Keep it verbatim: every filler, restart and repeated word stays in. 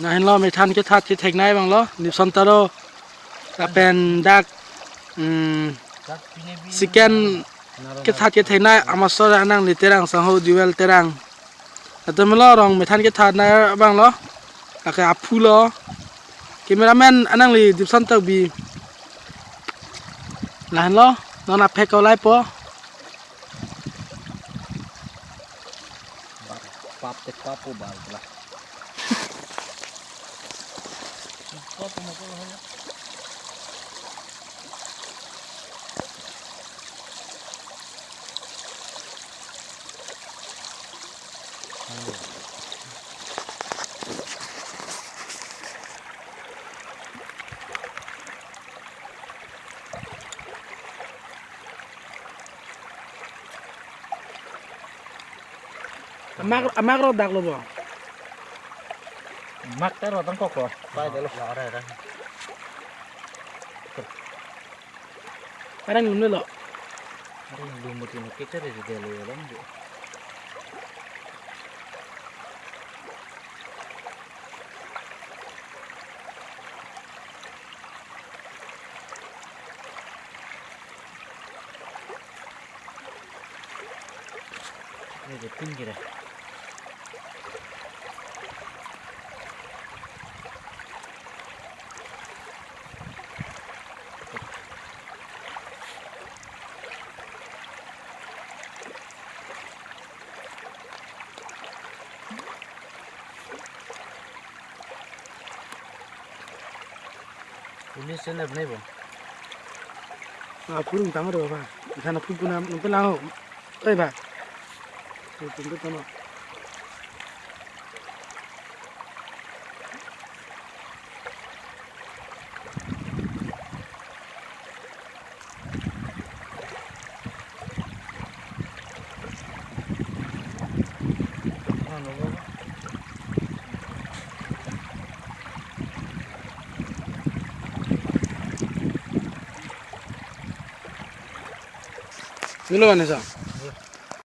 Lahenlo methan kethat ketheknei abanglo, Nipson Taro lapen dak, mm, second kethat ketheknei amasor anangli Terang sangho Jewel Terang. Atum lo rong methan kethatnei abanglo. Lake aphu lo. Cameraman anangli Dipson Tokbi. Lahenlo, non aphek kolai po. Pap te pap po bal la. Amak, amak ro dak lo bo. Mak ta ro tangkok lo. Pai de lo. Arang lum lo. Arang lum mo tino kekar de lo lang de. Ini dia tinggi dah. Police stand up nai bo. Ah, kurung tang ro ba. Ikan aku pun am nampelang ho. Oi ba. Itu itu tama. Dulu mana sa?